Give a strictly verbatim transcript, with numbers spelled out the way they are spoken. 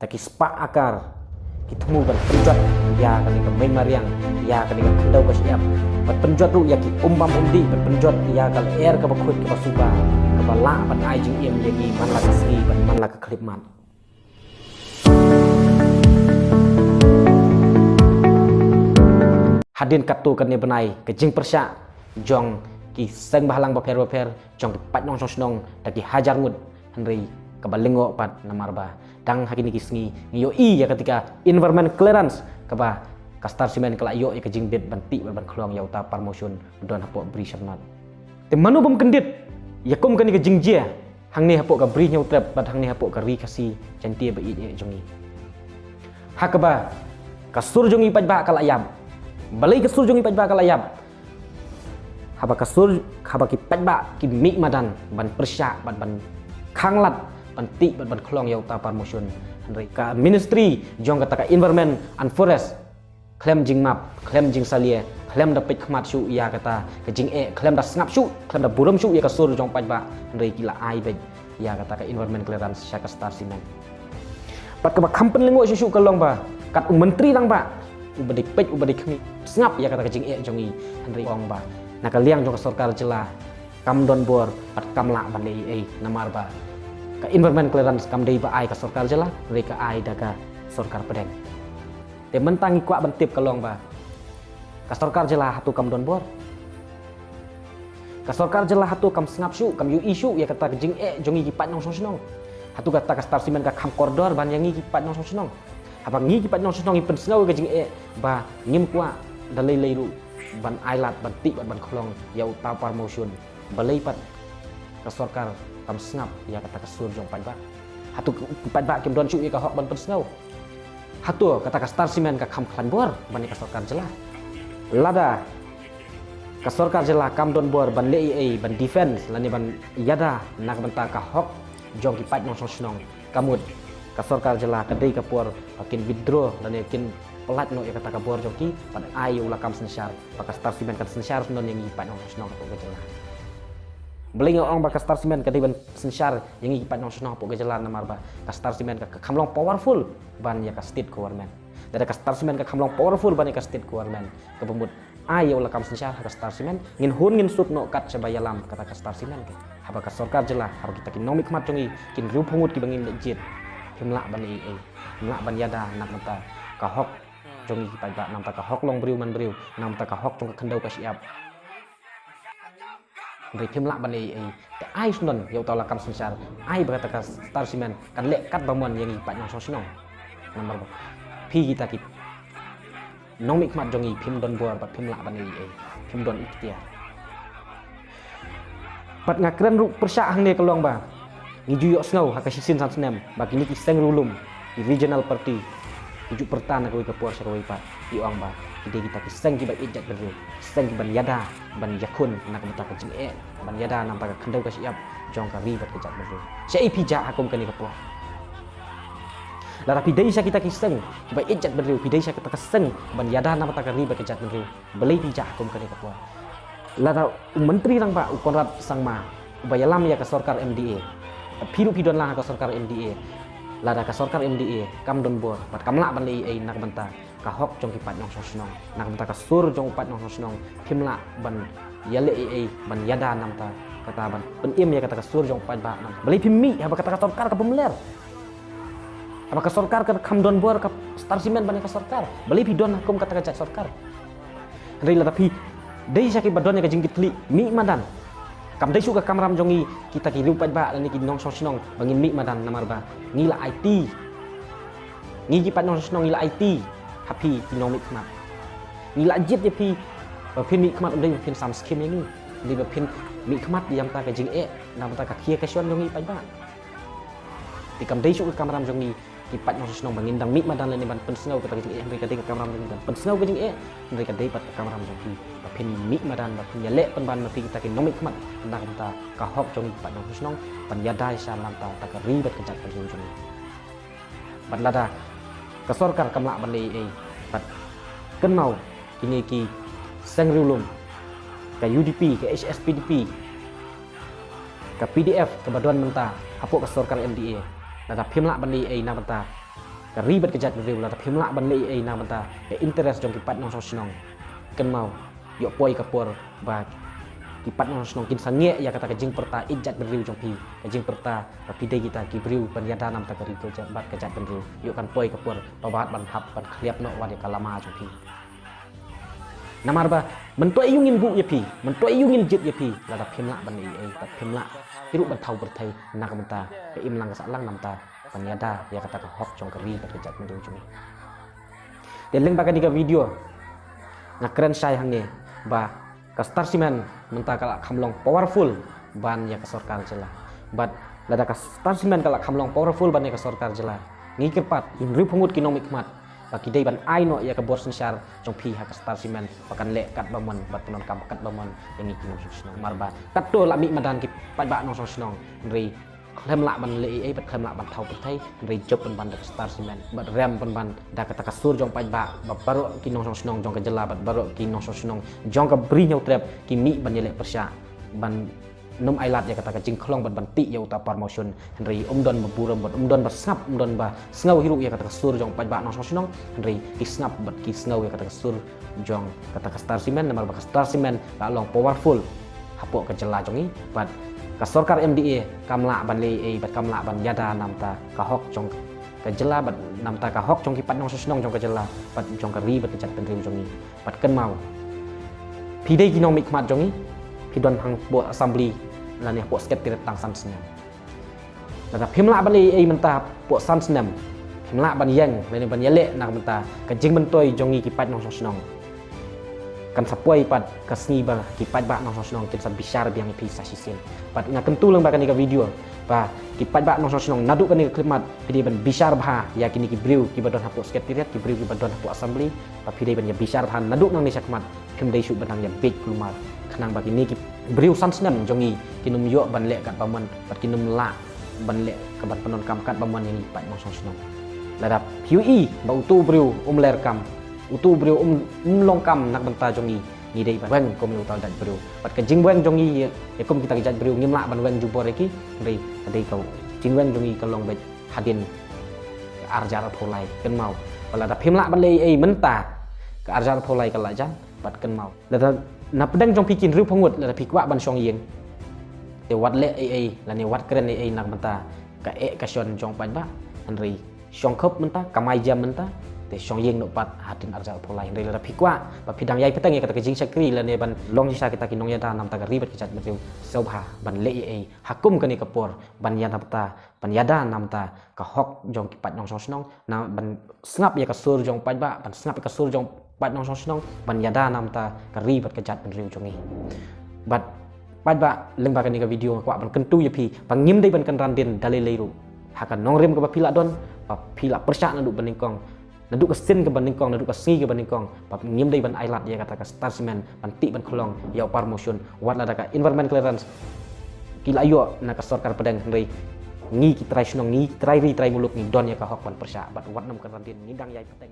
da ki spah akar, ki thmu ban pynjot ïa kane ka mei mariang, ïa kane ka khyndew ka shyiap, ban pynjot ruh ïa ki um bam um dih, ban pynjot ïa ka lyer kaba khuid kaba suba, kaba lah ban ai jingim ïa ngi man la ka sngi bad man la ka khyllipmat. Hadien katto katne bnai ka jingpyrshah jong ki seng bhalang bapher bapher, jong ki paid nongshong shnong da ki hajar ngut, hynrei kaba lyngngoh pat namar ba dang ha kine ki sngi ngi ïohi ïa kata ka environment clearance kaba ka Star Cement ka la ïoh ïa ka jingbit ban tih bad ban khlong ïa uta u par mawshun ba don hapoh Bri Shyllangmat. Te mano bym kyndit ïa kum kane ka jingjia hangne hapoh ka Bri Hynñiewtrep bad hangne hapoh ka Ri Khasi Jaiñtia ba ïeit jong ngi. Ha kaba ka sur jong ngi paidbah ka la ïap. Balei ka sur jong ngi paidbah ka la ïap? Haba ka sur, haba ki paidbah ki mih madan ban pyrshah bad ban khanglad ban tih bad ban khlong ïa uta u par mawshun. Hynrei ka ministry jong kata ka Environment and Forest khlem jingmap, khlem jingsalia, khlem da peit khmat shuh ïa kata ka jingeh, khlem da sngap shuh, khlem da burom shuh ïa ka sur jong paidbah, hynrei ki la ai beit ïa kata ka environment clearance sha ka Star Cement. Bad kaba kham pynlyngngoh shuh shuh ka long ba kat u myntri rangbah uba dei peit uba dei khmih sngap ïa kata ka jingeh jong ngi, hynrei ong ba na ka liang jong ka sorkar jylla kam don bor bad kam lah ban leh ei ei namar ba ka environment clearance kam dei ba ai ka sorkar jylla, hynrei ka ai da ka sorkar pdeng. Te mynta ngi kwah ban tip ka long ba ka sorkar jylla hato kam don bor? Ka sorkar jylla hato kam sngap shuh, kam ïohi shuh ïa kata ka jingeh jong ngi ki paid nongshong shnong? Hato kata ka Star Cement ka kham kordor ban ïa ngi ki paid nongshong shnong? Haba ngi ki paid nongshong shnong ngi pynsngew ïa ka jingeh ba ngim kwah da lei lei ruh ban ailad ban tih bad ban khlong ïa uta u par mawshun. Balei pat ka sorkar kam sngap ïa kata ka sur jong paidbah? Hato ki paidbah kim don shuh ïa ka hok ban pynsngew? Hato kata ka Star Cement ka kham khlaiñ bor ban ïa ka sorkar jylla? Lada ka sorkar jylla kam don bor ban leh ei ei ban defense lane ban ïada na ka bynta ka hok jong ki paid nongshong shnong, ka mut ka sorkar jylla ka dei ka por ba kin withdraw lane kin pyllait noh ïa kata ka bor jong ki bad ai ïa u lakam synshar ba ka Star Cement kan synshar shnong ïa ngi ki paid nongshong shnong hapoh ka jylla. Balei nga ong ba ka Star Cement ka dei ban synshar ïa ngi ki paid nongshong shnong hapoh ka jylla? Namar ba ka Star Cement ka, ka kham long powerful ban ïa ka state government. Lada ka Star Cement ka kham long powerful ban ïa ka state government, kaba mut ai ïa u lakam synshar ha ka Star Cement, ngin hun ngin suk noh kat shaba ïalam kata ka Star Cement ka. Haba ka sorkar jylla, haba kita ki nongmihkhmat jong ngi kin riewphew ngut kiba ngin leit jied, phim lah ban ei ei, phim lah ban ïada na ka bynta ka hok jong ngi ki paidbah, na ka bynta ka hok long briew man briew, na ka bynta ka hok jong ka khyndew ka shyiap. Hynrei phim lah ban ei ei. Te ai shnong ïa uta u lakam synshar, ai ba kata ka Star Cement kan leh kat ba mon ïa ngi ki paid nongshong shnong. Namar ba phi kita ki nongmihkhmat jong ngi phim don bor bad phim lah ban ei ei, phim don iktiar. Bad nga kren ruh pyrshah hangne ka long ba ngi ju ïohsngew ha ka shisien san snem ba kine ki seng riewlum, ki regional party, ki ju pyrta na kawei ka por sha kawei pat, ki ong ba ki dei kita ki seng kiba ïeit jaitbynriew, ki seng kiban ïada ban ïakhun na ka bynta ka jingeh, ban ïada na ka bynta ka khyndew ka shyiap jong ka ri bad ka jaitbynriew. Shaei phi jah ha kum kane ka por? Lada phi dei sha kita ki seng kiba ïeit jaitbynriew, phi dei sha kita ka seng ban ïada na ka bynta ka ri bad ka jaitbynriew, balei phi jah ha kum kane ka por? Lada u Myntri Rangbah u Conrad Sangma uba ïalam ïa ka sorkar M D A, bad phi ruh phi don lang ha ka sorkar M D A, lada ka sorkar M D A kam don bor bad kam lah ban leh ei ei na ka bynta ka hok jong ki paid nongshong shnong, na ka bynta ka sur jong u paid nongshong shnong, phim lah ban ïaleh ei ei, ban ïada na ka bynta kata, ban pynim ïa kata ka sur jong u paidbah. Balei phim mih haba kata ka sorkar ka bym ler? Haba ka sorkar ka kham don bor ka Star Cement ban ïa ka sorkar, balei phi don ha kum kata ka jait sorkar? Hynrei lada phi dei sha kiba don ïa ka jingkitkhlieh, mih madan. Kam dei shuh ka kamram jong ngi kita ki riew paidbah lane ki nongshong shnong ba ngin mih madan, namar ba ngi la aiti. Ngi ki paid nongshong shnong ngi la aiti ha phi ki nongmihkhmat. Ngi la jied ïa phi ba phin mihkhmat, ym dei ba phin sam skhem ïa ngi, ym dei ba phin mihkhmat ïa ka bynta ka jingeh, na ka bynta ka khia ka shon jong ngi paidbah. Te kam dei shuh ka kamram jong ngi ki paid nongshong shnong ba ngin dang mih madan lane ban pynsngew kata ka jingeh, hynrei ka dei ka kamram jong ngi ban pynsngew ka jingeh, hynrei ka dei pat ka kamram jong phi ba phin mih madan, ba phin ïaleh pynban ma phi kita ki nongmihkhmat na ka bynta ka hok jong ngi ki paid nongshong shnong, ban ïada sha na ka bynta ka ri bad ka jaitbynriew jong ngi. Bad lada ka sorkar kam lah ban leh ei ei, bad kynmaw kine ki seng riewlum, ka U D P, ka H S P D P, ka P D F kaba don mynta hapoh ka sorkar M D A, lada phim lah ban leh ei ei na ka bynta ka ri bad ka jaitbynriew, lada phim lah ban leh ei ei na ka bynta ka interest jong ki paid nongshong shnong, kynmaw, ïoh poi ka por ba ki paid nongshong shnong kin sangeh ïa kata ka jingpyrta ïeit jaitbynriew jong phi, ka jingpyrta ba phi dei kita ki briew ban ïada na ka bynta ka ri ka jait bad ka jaitbynriew. Ïoh kan poi ka por ba wat ban hap ban khlieh noh wat ïa ka lama jong phi. Namar ba mynta ïa u ngin buh ïa phi, mynta ïa u ngin jied ïa phi, lada phim lah ban leh ei ei, lada phim lah hi ruh ban thaw pyrthei na ka bynta ka imlang ka sahlang na ka bynta ban ïada ïa kata ka hok jong ka ri bad ka jaitbynriew jong ngi. Te lyngba kane ka video nga kren shai hangne ba ka Star Cement mynta ka la kham long powerful ban ïa ka sorkar jylla. Bad lada ka Star Cement ka la kham long powerful ban ïa ka sorkar jylla, ngi kyrpad ïa ki hynriewphew ngut ki nongmihkhmat ba ki dei ban ai noh ïa ka bor synshar jong phi ha ka Star Cement ba kan leh katba mon bad pyndonkam katba mon ïa ngi ki nongshong shnong. Namar ba katto la mih madan ki paidbah nongshong shnong, hynrei khlem lah ban leh ei ei bad khlem lah ban thaw pyrthei, hynrei jop pynban da ka Star Cement bad rem pynban da kata ka sur jong paidbah, ba baroh ki nongshong shnong jong ka jylla bad baroh ki nongshong shnong jong ka Bri Hynñiewtrep ki mih ban ïaleh pyrshah ban nym ailad ïa kata ka jingkhlong bad ban tih ïa uta u promotion. Hynrei ym don ba burom bad ym don ba sngap, ym don ba sngew hi ruh ïa kata ka sur jong paidbah nongshong shnong, hynrei ki sngap bad ki sngew ïa kata ka sur jong kata ka Star Cement, namar ba ka Star Cement ka long powerful hapoh ka jylla jong ngi. Bad ka sorkar M D A kam lah ban leh ei ei bad kam lah ban ïada na ka bynta ka hok jong ka jylla bad na ka bynta ka hok jong ki paid nongshong shnong jong ka jylla bad jong ka ri bad ka jaitbynriew jong ngi. Bad kynmaw, phi dei ki nongmihkhmat jong ngi, phi don hapoh Assembly lane hapoh Secretariat tang san snem. Lada phim lah ban leh ei ei mynta hapoh san snem, phim lah ban ïeng lane ban ïaleh na ka bynta ka jingmyntoi jong ngi ki paid nongshong shnong, kan sa poi pat ka sngi ba ki paidbah nongshong shnong kin sa bishar biang ïa phi sa shisien. Bad nga kyntu lyngba kane ka video ba ki paidbah nongshong shnong, naduh kane ka khyllipmat phi dei ban bishar bha ïa kine ki briew kiba don hapoh Secretariat, ki briew kiba don hapoh Assembly, ba phi dei ban ïa bishar bha naduh nangne shakhmat, phim dei shuh ban nang ïa bieit kulmar. Khnang ba kine ki briew san snem jong ngi kin ym ïoh ban leh katba mon bad kin ym lah ban leh ka ban pyndonkam katba mon ïa ngi paid nongshong shnong. Lada phi ïohi ba uto u briew um leh kam, uto u briew um, um long kam na ka bynta jong ngi, ngi dei ban weng kum ïa uta u jaitbynriew. Bad ka jingweng jong ngi ïa, ïa kum kita ki jaitbynriew ngim lah ban weng jubor ïa ki, hynrei ka dei ka jingweng jong ngi ka long beit hadien ka arhajar arphew lai. Kynmaw, ba lada phim lah ban leh ei ei mynta, ka arhajar arphew lai ka la jan. Bad kynmaw, lada na pdeng jong phi ki hynriewphew ngut lada phi kwah ban shong ïing, te wat leh ei ei lane wat kren ei ei na ka bynta ka eh ka shon jong paidbah, hynrei shong khop mynta, kamai jam mynta, te shong ïing noh pat hadien arhajar arphew lai. Hynrei lada phi kwah ba phi dang ïai bteng ïa kata ka jingshakri lane ban long shisha kita ki nongïada na ka bynta ka ri bad ka jaitbynriew, sngewbha ban leh ei ei ha kum kane ka por ban ïada na ka bynta, ban ïada na ka bynta ka hok jong ki paid nongshong shnong, na ban sngap ïa ka sur jong paidbah, ban sngap ïa ka sur jong paid nongshong shnong, ban ïada na ka bynta ka ri bad ka jaitbynriew jong ngi. Bad paidbah, lyngba kane ka video nga kwah ban kyntu ïa phi ba ngim dei ban kynran dien da lei lei ruh ha ka nongrim kaba phi la don, ba phi la pyrshah naduh ba nyngkong, naduh ka sien kaba nyngkong, naduh ka sngi kaba nyngkong, ba ngim dei ban ailad ïa kata ka Star Cement ban tih ban khlong ïa u promotion, wat lada ka environment clearance ki la ïoh na ka sorkar pdeng, hynrei ngi ki trai shnong, ngi ki trai ri trai muluk, ngi don ïa ka hok ban pyrshah. Bad wat nym kynran dien, ngi dang ïai bteng.